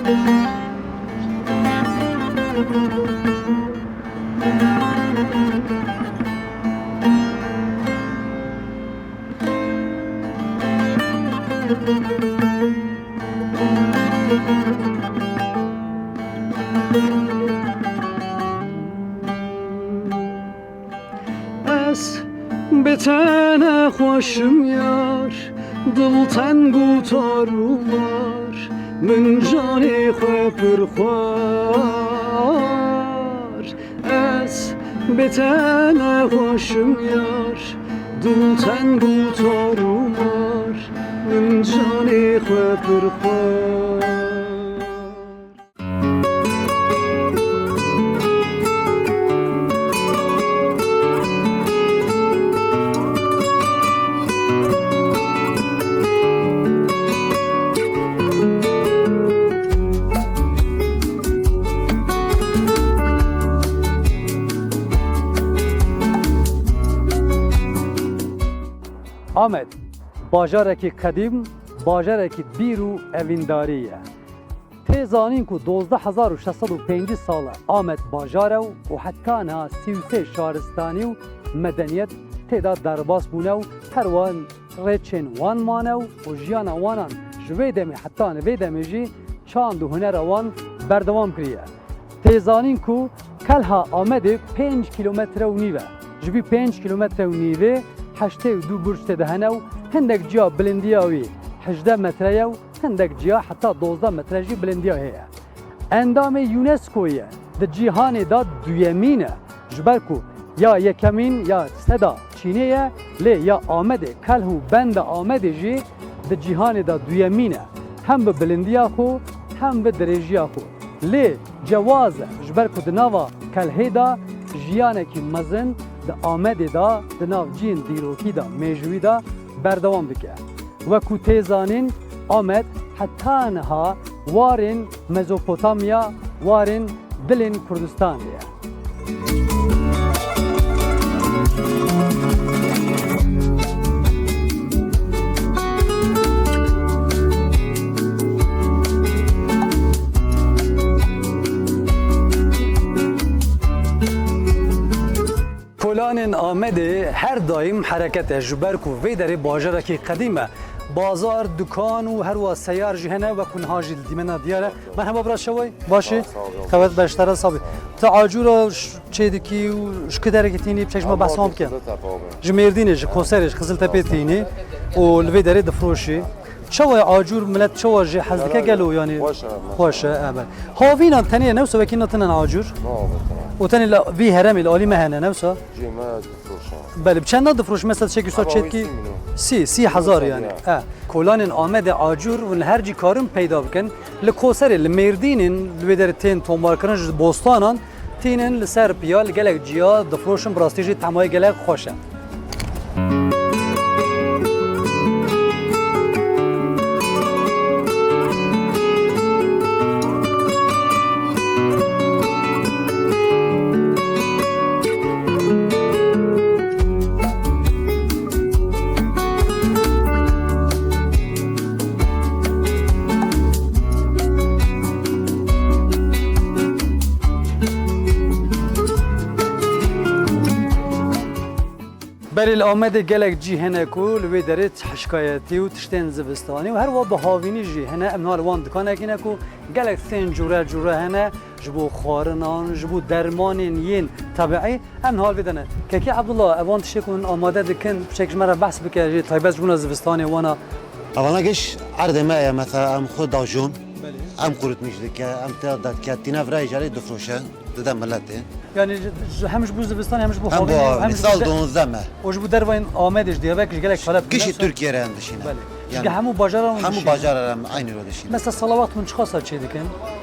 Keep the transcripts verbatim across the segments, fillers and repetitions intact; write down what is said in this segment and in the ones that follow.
Ez bê te nexweşim yar, dilteng û tar û mar, min canê xwe pir xwar. Ez bê te nexweşim yar, dilteng û tar û mar, min canê xwe pir xwar. Amed, bajarekî qedîm, bajarekî bîr û evîndarî ye. Tê zanîn ku dozdeh hezar û şeş sed û pêncî sal e Amed bajar e û heta niha sî û sê şaristanî û medeniyet tê de derbas bûne û her wan rêçên wan mane û, û jiyana wanan ji wê demê heta vê demê jî çand û hunera wan berdewam kiriye. Tê zanîn ku kelha Amedê pênc kîlometre û nîv e. Ji vî pênc kîlometre û nîvê heştê û du burc tê de hene û hindek ciya bilindiya wî hejdeh metre ye û hindek ciya heta dozdeh metre jî bilindiya heye. Endamê UNESCOyê ye, di cîhanê de duyemîn e, ji ber ku ya yekemîn ya seda Çînê ye, lê ya Amedê, kelh û benda Amedê jî di cîhanê de duyemîn e, hem bi bilindiya xwe, hem bi dirêjiya xwe. Lê cewaz e, ji ber ku di nava kelhê de jiyanekî mezin di Amedê de, di nav cihên dîrokî de, mêjûyî de berdewam dike. Wekû tê zanîn, Amed heta niha warên Mezopotamya, warên dilên Kurdistanê ye. Kolanên Amedê her daîm hereket e, ji ber ku vê derê bajarekî qedîm e. Bazar, dukan û herwa seyar jî hene, wekû niha jî li dîmena diyar e. Merheba bira, çawa yî? Baş î? Sağ ol. Qewet beştera sabî. Tu acûra ş-, çê dikî û ji ku derekî tînî, piçek ji me behsa wan bike. Ji Mêrdînê, ji Koserê, ji Qiziltepê tînî û li vê derê difroşî. Çawa ye acûr, milet çawa jê hez dike gelo, yanî? Xweş e, me. Xweş e, evet. Havînan tenê ye, ne wisa wekî na tinen acûr? Na, evet, evet. Û tenê li vî heremê, li alî me hene, ne wisa? Cê me difroşe. Belê, bi çenda difroşe? Mesela çekî wisa çêdikî? Ama wî sî milyon. Sî, sî hezar yanî. He. Kolanên Amedê acûr hûn li her cî karin peyda bikin. Li Koserê, li Mêrdînên, li wê derê tên tomarkirin ji bostanan, tînin li ser piya, li gelek ciya difroşin, bi rastî jî temayê gelek xweş e. Berê li Amedê gelek cî hene ku li wê derê hişkayetî û tiştên zivistanî û her wa bi havînî jî hene. Em niha li wan dikanekî ne ku gelek tên cûre cûre hene, ji bo xwarinan, ji bo dermanên yên tebiî. Em niha li vê de ne. Kekê Ebdullah, ev wan tiştê ku hûn amade dikin, piçek ji me re behs bike, jê taybet ji bona zivistanê wana. Evana giş erdê me ye, mesela em xwe dajûn, Belê. Em kurutmîş dike, em tê de dike, tîne virayê jarê difroşe, dide miletê. Yani ji, ji, hem ji bo zivistan, hem ji bo Hem bo havînê, havînê, hem ji bo sal de-, duwazdeh me. û ji bo dervayên Amedê jî, Diyarbekir jî gelek talep Gişî kine. Türkiye re em dişîne. Belê. Yani Ji ge hemû bajaran hemû dişîne. Bajaran em aynî ro dişîne. Mesela salawat hûn çiqasa çê dikin?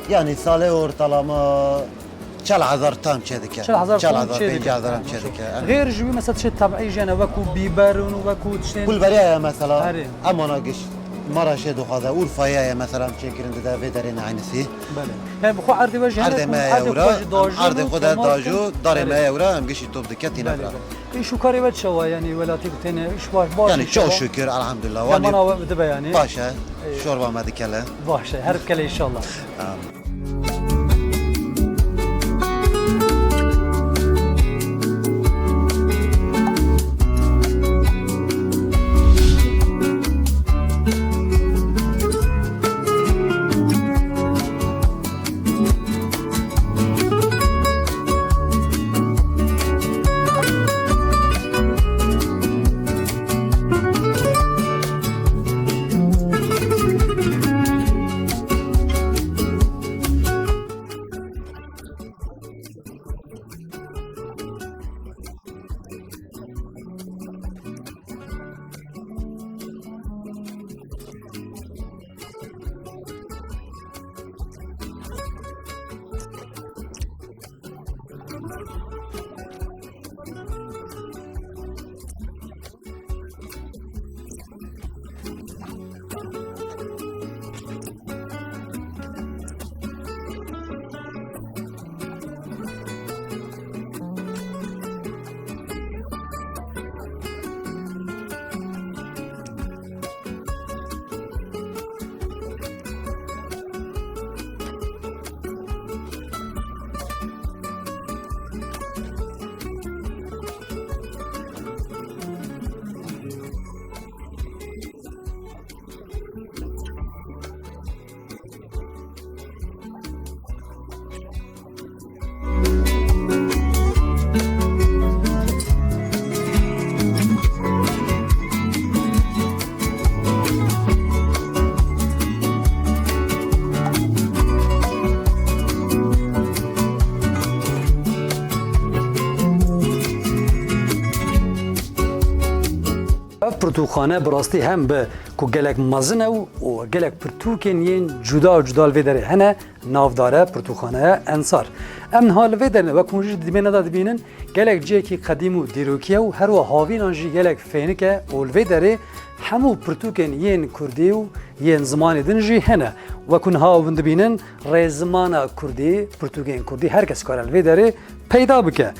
Yani salê ortalama çel hezar tam çê dike. Çel hezar tam çê dike. Çel hezar, pênc hezar em çê dike. Gêr ji wî mesela tiştê tebiî jî hene, wekû bîberon û wekû tiştên Kulberiya ye mesela. Herê. Em ana giş. Maraşê dixwaze, Urfaya ye mesela em çêkirin dide vê derê ne aynisi. Belê. Yani bi xwe erdê we jî hene Erdê ku me ye erdê ewra, xwe jî em dajûn erdê û xwe de tomar dajû, dikin. Darê Belê. Me ye ewra, em gişî top dike tîne Belê, bira. Belê. Îş û karê we çawa, yanî welatî ku têne îş baş, baş Yani, îş çok çawa? Şükür, elhamdülillah. Kemana Wanî we dibe yanî. Baş e, Ey. Şorba me dikele. Baş e, her bikele inşallah. Amin. Ev pirtûkxane bi rastî hem bi ku gelek mezin e û, û gelek pirtûkên yên cuda cuda li vê derê hene, navdar e, pirtûkxaneya Ensar. Em niha li vê derê ne, wek hûn jî di dîmêna de dibînin, gelek cihekî qedîm û dîrokî ye û her wiha havînan jî gelek fênik e û li vê derê hemû pirtûkên yên kurdî û yên zimanê din jî hene. Wek hûn niha hûn dibînin, rêzimana kurdî, pirtûkên kurdî her kes kare li vê derê peyda bike.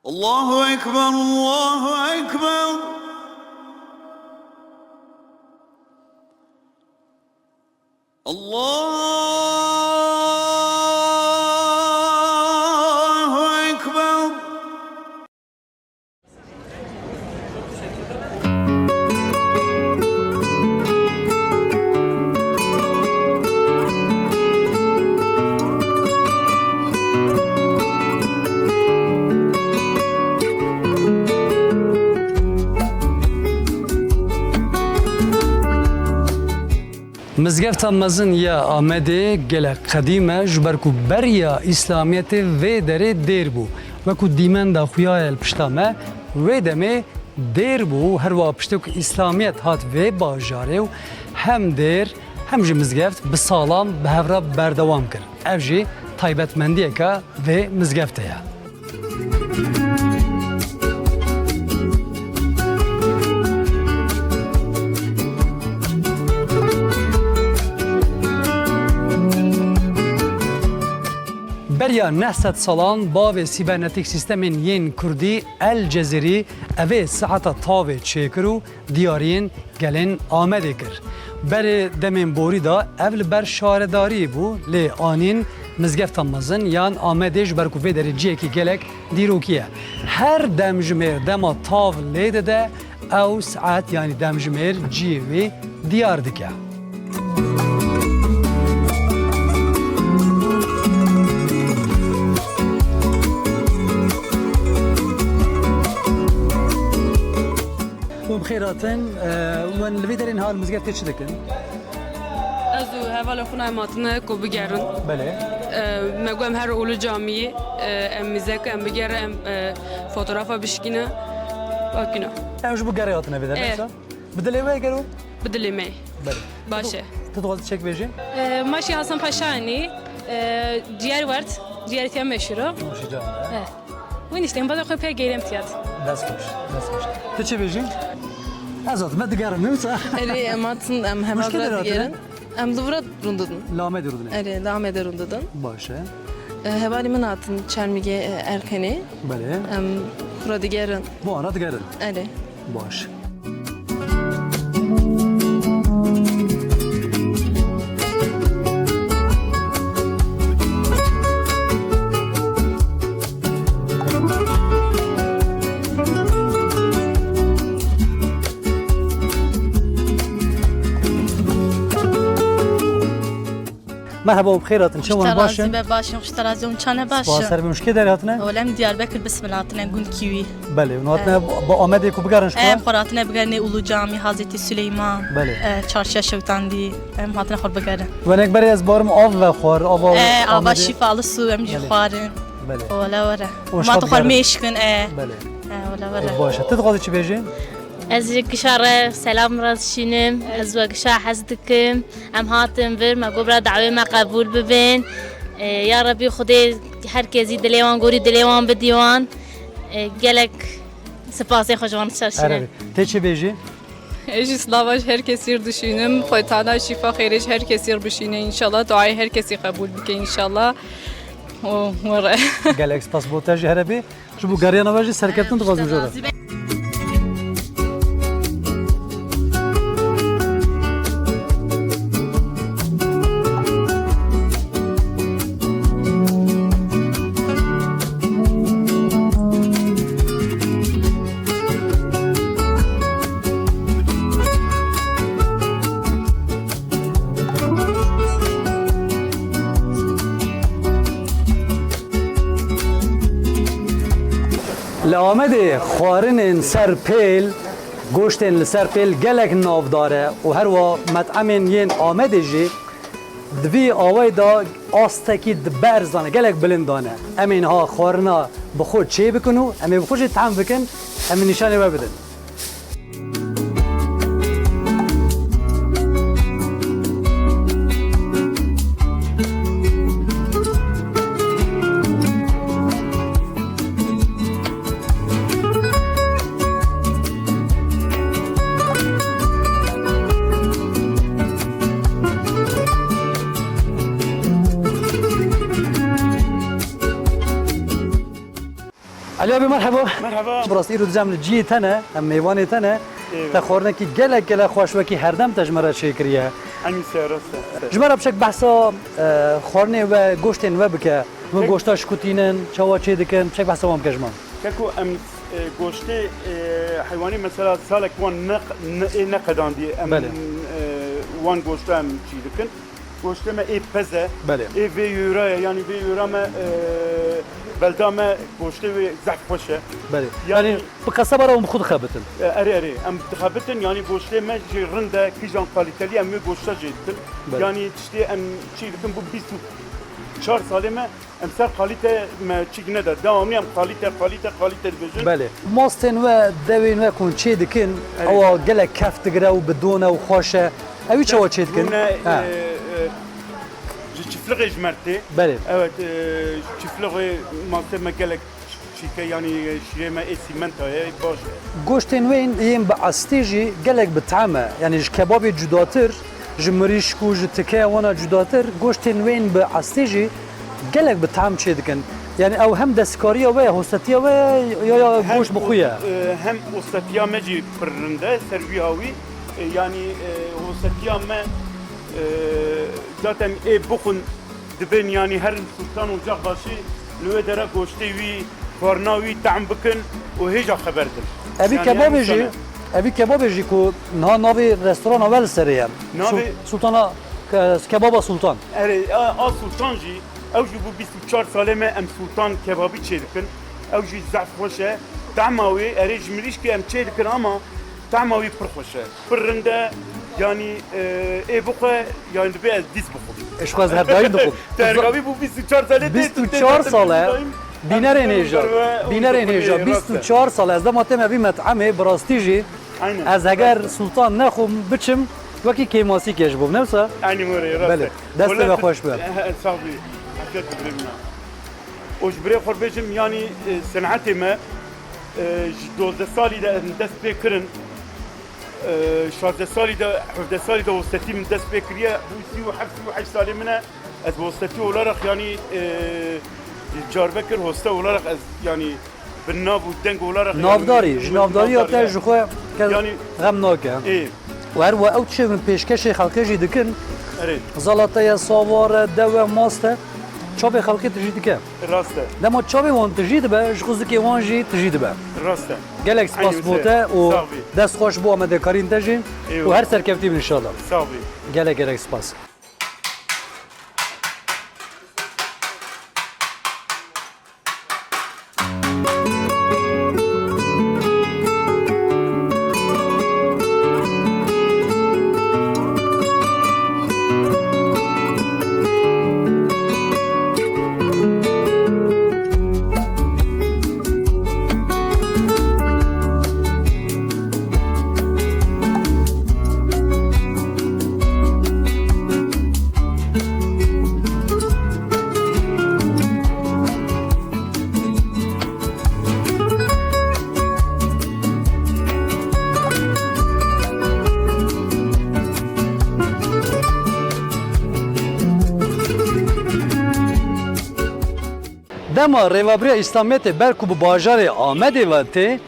Allahu Ekber, Allahu Ekber. Allahu Ekber. Mizgefta mezin ya Amedê gelek qedîm e, ji ber ku beriya Îslamiyetê vê derê dêr bû. Wekû dîmenda xuya ye li pişta me, wê demê dêr bû û her wiha piştê ku Îslamiyet hat vê bajarê û hem dêr hem jî mizgeft bi salan bi hev re berdewam kir. Ev jî taybetmendiyeke vê mizgeftê ye. Beriya neh sed salan bavê sîbernetîk sîstemên yên kurdî El Cezîrî evê seheta tavê çêkir û diyariyên gelên Amedê kir. Berê demên borî de ev li ber şaredariyê bû, lê anîn mizgefta mezin yan Amedê, ji ber ku vê derê cihekî gelek dîrokî ye. Her demjimêr dema tav lê dide, ew saet, yanî demjimêr cihê wî diyar dike. Hûn bi xêr hatin. Hûn li vê derê niha li mizgeftê çi dikin? Ez û hevalê xwe nayê matine ku bigerin. Belê. E, me got em her ulu camiyê, e, em mizek em bigere, em, e, fotoğrafa bişkîne. Wakîna. Em ji bo gerê hatine vê derê, Eh. sa? Bi dilê we gero? Bi dilê me. Belê. Baş e. Tu dixwazî çek bêjî? E, ma şî Hasan Paşa anî, e, ciğer wert, ciğer tiya meşhur o. Nûşî can. Eh. Wî niştên bada xwe pê geyrem tiyat. Dest xweş, dest xweş. Tu çi bêjî? Ez hatime digerim, ne wisa? Erê, em hatin, em heval Muşkil re digerin. Em li vira rûndidin. Li Amedê rûdine. Erê, li Amedê rûndidin. Baş e. E, hevalî min hatin Çermîgê, e, Erxenê. Belê. Em xwe digerin. Bo ana digerin. Erê. Baş. Merhaba û bi xêr hatin. Çawan, baş in? Xweş te razî be, baş in, xweş te razî, hûn çawan ne, baş in? Spas, her bim, ji kê derê hatine? Wele em Diyarbekir Bismil hatine, gund Kîwî. Belê, hûn hatine, e, bi Amedê ku bigerin ji xwe? Em xwe hatine bigerin ê Ulu Camî, Hazretî Süleyman, belê, e, Çarşiya Şewtandî, em hatine xwe bigerin. Wenek berê ez barim av ve xwar, ava, e, ava Amedê. Şîfa Alisû, em jî, belê, xwarin. Belê. Wele were. Û ma tu xwar mêşkin, e. Belê. E, wele were. E, baş e. Tu dixwazî çi bêjî? Ez ji gişa re selam re dişînim. Ez we gişa hez dikim. Em hatin vir, me got bira dawê me qebûl bibin. E, ya Rebî Xwedê her kesî dilê wan gorî dilê wan bidî wan. E, gelek sipasê xwe ji wan çar şînim. Tê çi bêjî? Ez jî slava ji her kesî re dişînim. Xwetana şîfa xêrê ji her kesî re bişîne înşallah. Duayê her kesî qebûl bike înşallah. O, were. Gelek spas bo te jî, here bî. Ji bo geriyana we jî serkeftin dixwazim ji we re. Li Amedê xwarinên ser pêl, goştên li ser pêl gelek navdar e û herwa met'emên yên Amedê jî di vî awayî de astekî di berzan e, gelek bilind dane. Em ê niha xwarina bi xwe çê bikin û em ê bi xwe jî tehm bikin, em ê nîşanê we bidin. Elî abi, merheba. Merheba. Bi rastî îro dîsa em li cihê te ne, em mêvanê te ne. Eyvallah. Te xwarinekî gelek gelek xweş wekî herdem te ji me re çêkiriye. Hemî se rast e. Ji me re biçek behsa, e, xwarinê we, goştên we bike. Wê goşta şikutînin, çawa çê dikin, biçek behsa wan bike ji me. Keko em, e, goştê, e, heywanî mesela salek wan ne, ne, ê neqedandiye. Em, belê, e, wan goşta em çî dikin. Goştê me ê pez e. Belê. Ê vê yora ye, yanî vê yora me, e, belda me goştê wê zehf xweş e. Belê. Yanî, yanî bi qesaba re hûn bi xwe dixebitin? E, erê, erê. Em dixebitin, yanî goştê me jî rind e, kîjan kalîtelî em wê goşta jê dikin. Belê. Yanî tiştê em çî dikin, bû bîst û çar salê me, em ser kalîte me çîk neda. Dewamlî em kalîte, kalîte, kalîte dibêjin. Belê. Mastên we, dewên we ku hûn çê dikin, erê, ewa gelek kef digire û bi don e û xweş e. Ew ê çawa çê dikin? Bûne, ha, e, e, ji çiflixê ji me re tê. Belê. Evet, e, çiflixê mastê me gelek çîke, yanî şîrê me ê sîmenta ye, baş e. Goştên wê yên bi estê jî gelek bi tehm e. Yanî ji kebabê cudatir, ji mirîşk û ji tikeya wana cudatir, goştên wê yên bi estê jî gelek bi tehm çê dikin. Yanî ew hem destkariya we ye, hostetiya we ye, ya, ya hem goşt bi xwe ye? E, hem hostetiya me jî pir rind e, ser wî hawî. E, yanî, e, hostetiya me, e, zaten ê bixwin dibên, yanî herin Sultan Ocakbaşı, li wê dere goştê wî, xwarina wî tehm bikin û hêja xeber din. Evî, yanî, kebabê jî, evî kebabê jî ku niha navê restorana we li serê ye. Navê Sul-, Sultana, ke-, Kebaba Sultan. Erê, a, a Sultan jî, ew jî bû bîst û çar salê me em Sultan kebabî çê dikin. Ew jî zehf xweş e. Tehma wê, erê ji mirîşkê em çê dikin ama tehma wî pir xweş e. Pir rind e, yanî, e, ê bixwe, yanî dibe ez dîs bixwim. Ji xwe ez her daîm dixwim. Te her gavî bû bîst û çar salê, bîst û çar sal e. Bînerên hêja, bînerên hêja, bîst û çar sal e. Ez dema têm evî met'emê, bi rastî jî, aynen, ez heger Sultan nexwim, biçim, wekî kêmasîkê ji bo min, ne wisa? Eynî were, rast e. Belê. Destê we xweş be. Sağ bî. Afiyet olsun. Û ji birê xwe bêjim, yanî, e, senetê me, e, ji dozdeh salî de em dest pê kirin. Ee, şazdeh salî de, hevdeh salî de hostetî min dest pê kiriye. Bu sî û heft, sî û heşt salê min e. Ez hostetî olarak, yani, e, carve kir, hoste olarak ez, yani, bi nav û deng olarak, yani, Navdarî, ji navdariya te navdarî, ji xwe ke Yani, xem nake. ê, Û her we ew tiştê min pêşkêşê xelkê jî dikin. Erê. Zala te ye, savar e, dew e, mast e. Çavê xelkê tijî dike. Rast e. Dema çavê wan tijî dibe, ji xwe zikê wan jî tijî dibe. Rast e. Gelek spas Eynî bo wisa. te û Sax bî. dest xweş bo amadekarîn te jî Eyvallah. û her serkevtî bin inşallah. Sax bî. Gelek gelek spas. Dema Rêvebiriya Îslamiyetê ber ku bi bajarê Amedê ve tê,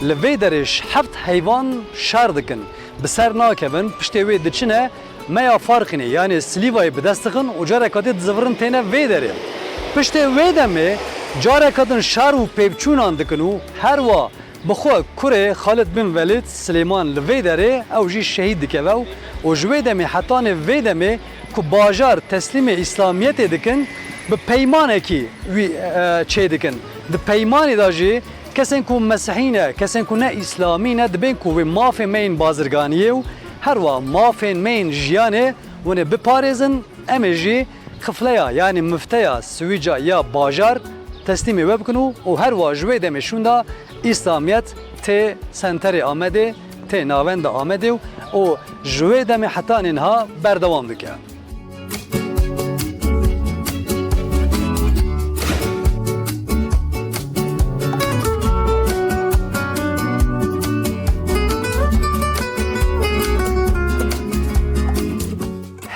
li vê derê ji heft heyvan şer dikin. Bi ser nakevin, piştê wê diçine Meya Farqînê, yanê Silîvayê bi dest dixin û careka dî dizivirin têne vê derê. Piştê wê demê careka din şer û pêvçûnan dikin û herwa bi xwe kurê Xalid bin Velîd Silêman li vê derê ew jî şehîd dikeve û, û ji wê demê hetanê vê demê ku bajar teslîmê Îslamiyetê dikin, bi peymanekî wî, e, çê dikin. Di peymanê de jî kesên ku mesihî ne, kesên ku ne îslamî ne, dibên ku wê mafê me yên bazirganiyê û herwa mafên me yên jiyanê hûn ê biparêzin, em ê jî xifleya, yanî mifteya siwîca ya bajar teslîmê we bikin û, û herwa ji wê demê şûnda Îslamiyet tê senterê Amedê, tê navenda Amedê û, û ji wê demê hetanê niha berdewam dike.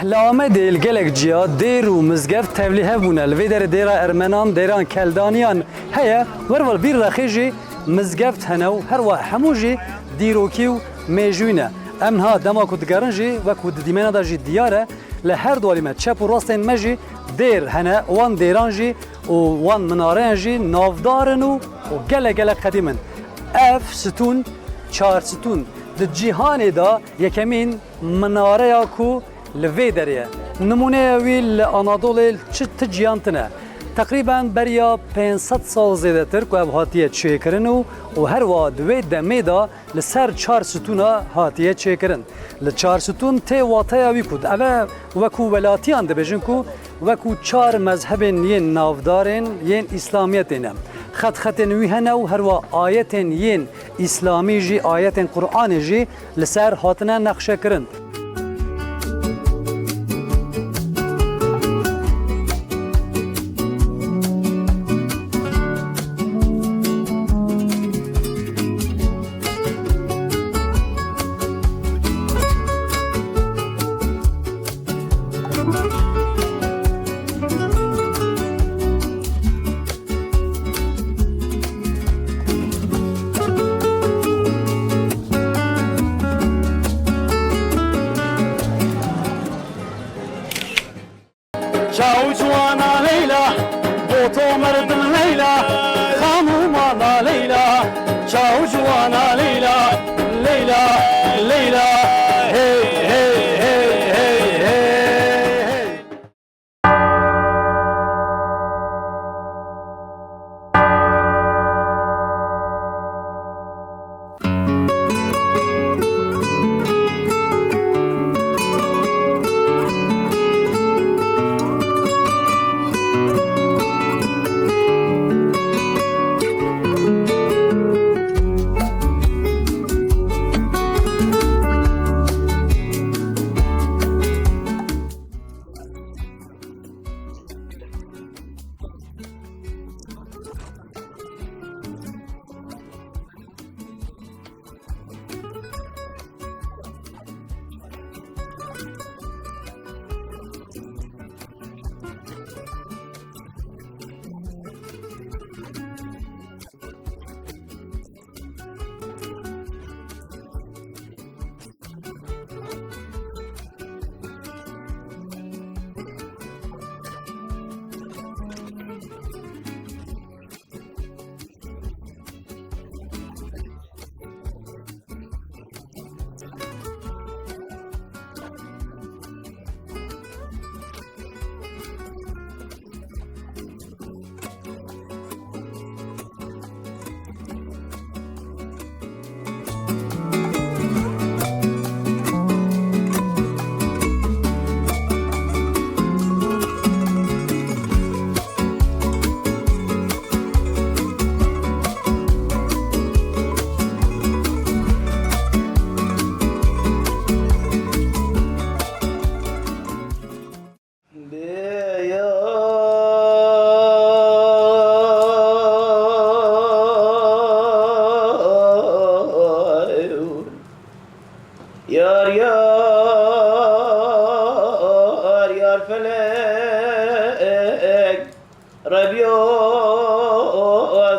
Li Amedê li gelek ciya dêr û mizgeft tevlî hev bûne. Li vê derê dêra Ermenan, dêran Keldaniyan heye. Werwel vî rexê jî mizgeft hene û herwa hemû jî dîrokî û mêjûyî ne. Em niha dema ku digerin jî, wek ku di dîmena de jî diyar e, li her du alî me, çep û rastên me jî dêr hene. Wan dêran jî û wan minareyan jî navdar in û, û gelek gelek qedîm in. Ev stûn, çar stûn, di cîhanê de yekemîn minareya ku li vê derê ye. Nimûneya wî li Anadolê çi ti ciyan tune. Teqrîben beriya pênc sed sal zêdetir ku ev hatiye çêkirin û, û herwa di wê demê de li ser çar stûna hatiye çêkirin. Li çar stûn tê wateya wî ku ev e, wekû welatiyan dibêjin ku wekû çar mezhebên yên navdarên yên Îslamiyetê ne. Xet xetên wî hene û herwa ayetên yên Îslamî jî, ayetên Qur'anê jî li ser hatine nexşekirin.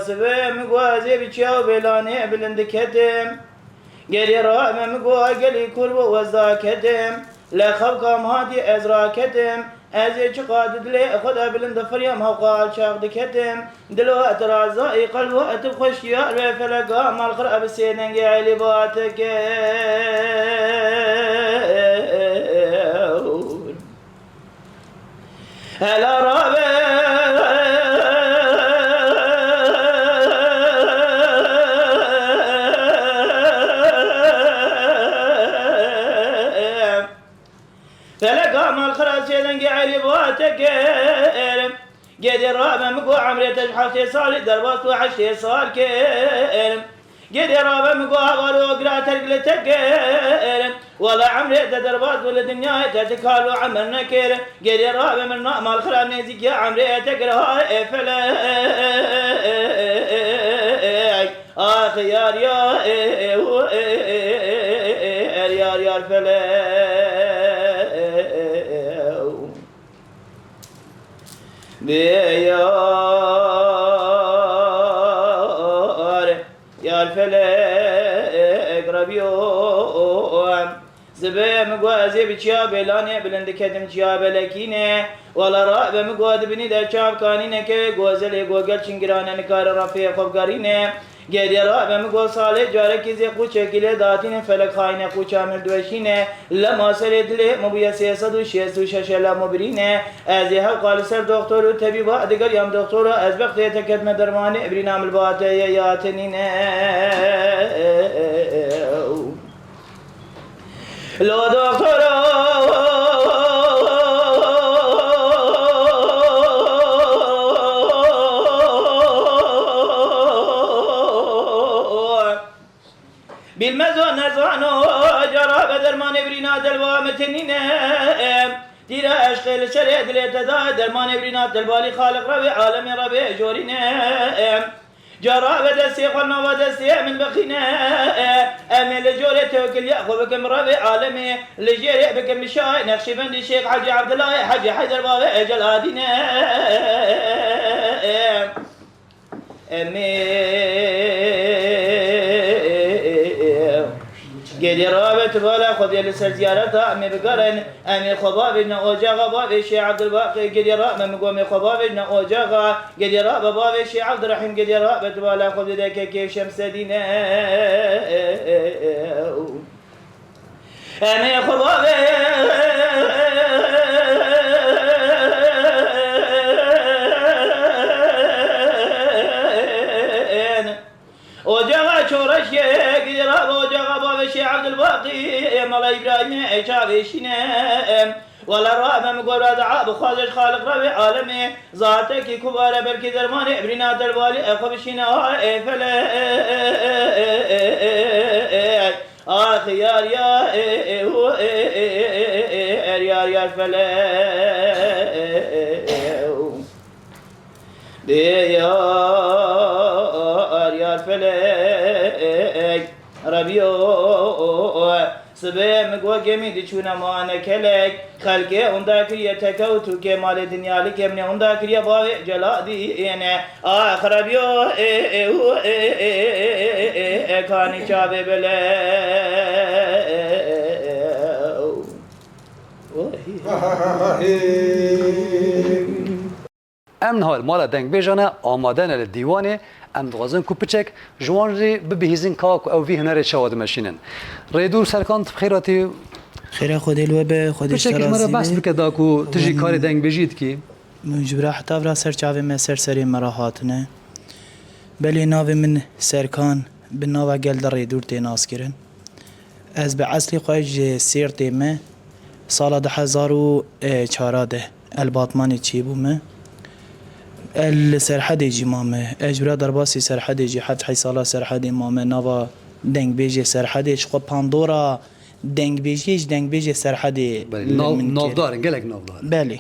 Sibê min got ez ê bi çiya û bêlanê bilind diketim. Gerê rabe min got gelî kur bû wezda ketim. Li xewka min hatî ez raketim. Ez ê çiqa di dilê xwe de bilind difiriyam hewqa alçaq diketim. Dilo et razayî qelbo et bi xweşiya wê feleka malxira bi sê dengê elî ba te kir. Hela rabe. Feleka malxira sê dengê elî ba te kir. Gedê rabe min got emrê te ji heftê salî derbas tu heştê sal kir. Gedê rabe min got hevaro gira terk li te kir. Wela emrê te derbas bû li dinyayê te ti kalo emir nekir. Gedê rabe min na malxira nêzîkiya emrê te kir hay ê felek. Ax yar ya ê ê û ê ê ê ê ê ê ê yar yar felek. Bê yar, yar felek Rebiyo. Sibê min got ez ê bi çiya bêlanê bilind diketim çiya belekîne. Wela rabe min got di binî de çav kanîne ke gozelê gogel çingirane nikare refê xwe bigerîne. Geriye rabe min got salê carekî zê qûçekî lê datîne felek xayîne qûça min diweşîne. Lema serê dilê min bûye sê sed û şêst û şeş e lemo birîne. Ez ê hewqa li ser doxtor û tebîba digeriyam doxtora ez bextê te ketime dermanê birîna min li ba te ye ya te nîne. Lo doxtoro. Bilmez o nezano, cara be dermanê birîna delwa min tenîne. Tîra eşqê li serê dilê te da, dermanê birîna delbalî Xaliq Rebê alemê Rebê jorîne. Cara ve destê xwe nava destê min bixîne. Em ê li jorê tewkiliya xwe bikim revê alemê. Li jêrê bikim bi şahê Nexşîbendî Şêx Hecî Evdilayê Hecî Heyder bavê Eceladîne. Em ê Gelî rabe tu bala Xwedê li ser ziyareta em ê bigerin. Em ê xwe bavêjne ocaxa bavê Şêx Evdilbaqî. Gelî rabe min got em ê xwe bavêjne ocaxa. Gelî rabe bavê Şêx Evdirehîm. Gelî rabe tu bala Xwedê de kekê Şemsedîne. Em ê xwe bavê. Ocaxa Çoreşkê, gidê rabe ocaxa bavê Şêx Evdilbaqî, ê mala Îbrahîmê, ê çavê şîne. Wela rabe min gora dua bixwaze ji Xaliq Rebê alemê, zatekî kubare belkî dermanê ebrîna delbalî, ê xwe bişîne ha ê felek. Ax yar ya, ê, ê, hu, ê, ê, ê, ê, ê, ê, er yar yar felek. Bê yar yar felek, Rebiyo, sibê min got gemî diçûne mane kelek, xelkê onda kiriye tekewt û kê malê dinya li kemnê onda kiriye bavê Celadîne. Ax Rebiyo, ê, ê, û, ê, ê, ê, ê, ê, ê, ê, kanî çavê bele. Oy. Em niha li mala dengbêjan e, amade ne li dîwanê. Em dixwazin ku piçek ji wan jî bibihîzin ka ku ew vî hunerê çawa dimeşînin. Rêdûr Serkan, tu bi xêr hatî. Xêra Xwedê li we be, Xwedê ji te razî be. Piçekî ji me re behs bike da ku tu jî karê dengbêjî dikî. Min ji bira heta vira ser çavê me, ser serê me re hatine. Belê navê min Serkan, bi nava gel de Rêdûr tê naskirin. Ez bi eslê xwe ji Sêrtê me, sala du hezar û çar de el Batmanê çêbûme. El li Serhedê jî mame. Ez ji bira derbasî Serhedê jî heft heşt sala Serhedê mame. Nava dengbêjê Serhedê ji xwe pandora dengbêjiyê ji dengbêjê Serhedê Belê, li nav-, min kir. Navdar in, gelek navdar in. Belê.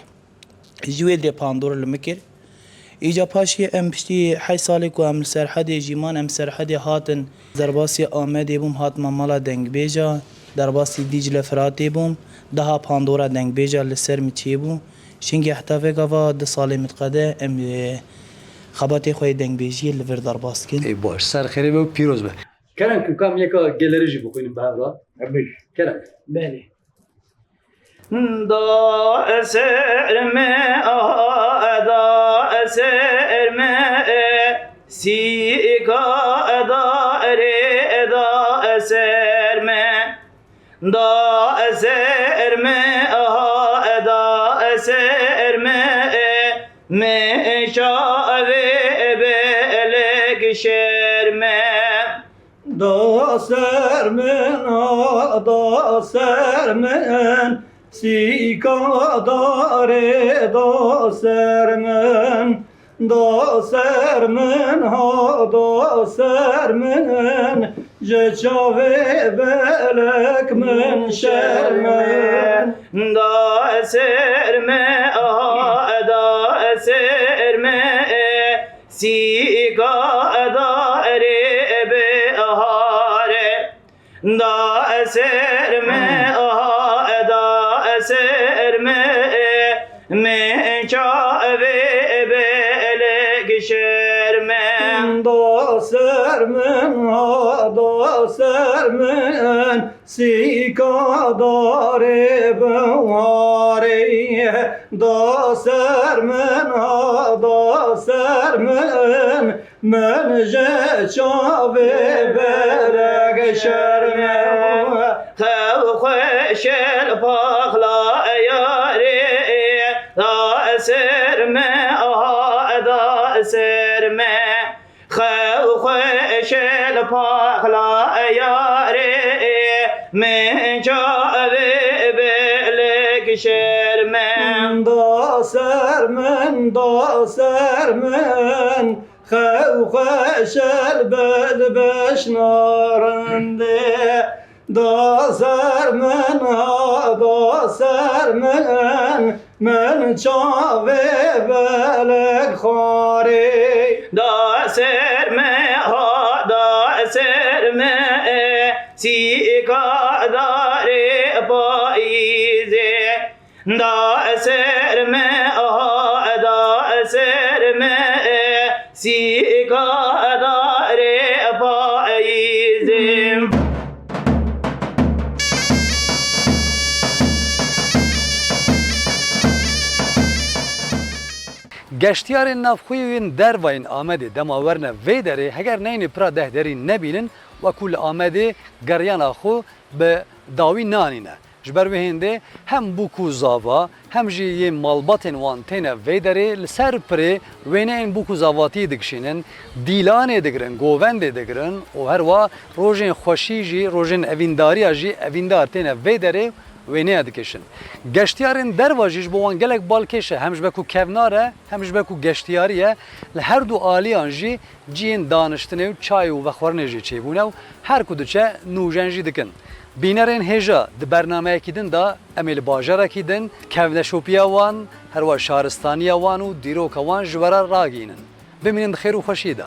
Ji wê dê pandor li min kir. Îca paşê em piştî heşt salê ku em li Serhedê jî man, em Serhedê hatin. Derbasî Amedê bûm, hatime mala dengbêja, derbasî Dîcle Firatê bûm. Daha pandora dengbêja li ser min çêbû. Şingê heta vê gava du salê min diqede em, e, Xebatê xwe yê dengbêjiyê li vir derbas dikin. Ê baş, ser xêrê be û pîroz be. Kerem kim, ka em yeka gelêrî jî bixwînin bi hev re. Kerem. Belê. Da ser me, aha, da ser me, sîka da rê da ser me. Da ser me, aha, da ser me, me çavê belek şer me. Da ser min, ha, da ser min, sîka darê da ser min, da ser min, ha, da ser min, ji çavê belek min şer min. Da ser me, aha, da ser me, sîka da rê bihare. Da ser me, aha, da ser me, me çavê belek şer me. Da ser min, ha, da ser min, sîka darê biharê. Da ser min, ha, da ser min, min ji çavê belek şer me. Xew xweşel paxla yarê, da ser me, aha, da ser me. Xew xweşel paxla yarê, min çavê belek şer me. Da ser min, da ser min, xew xweşel bed beşna rindê. Da ser min, ha, da ser min, min çavê belek xwarê. Da ser me, ha, da ser me, sîka darê payîzê. Da ser me, aha, da ser me, sîka darê payîzê. Geştiyarên navxwe yên dervayên Amedê dema werine vê derê, heger neyne pira deh derî nebînin, wekû li Amedê geriyana xwe bi dawî nanîne. Ji ber wê hêndê hem bûk û zava, hem jî yê malbatên wan têne vê derê, li ser pirê wêneyên bûk û zavatiyê dikişînin, dîlanê digirin, govendê digirin û herwa rojên xweşî jî, rojên evîndariya jî evîndar têne vê derê wêneya dikişin. Geştiyarên derva jî ji bo wan gelek balkêş e, hem ji ber ku kevnar e, hem ji ber ku geştiyarî ye, li her du aliyan jî cihên daniştinê û çay û vexwarinê jî çêbûne û her ku diçe nûjen jî dikin. Bînerên hêja, di bernameyekî din de em ê li bajarekî din kevneşopiya wan, herwa şaristaniya wan û dîroka wan ji we re ragihînin. Bimînin di xêr û xweşiyê de.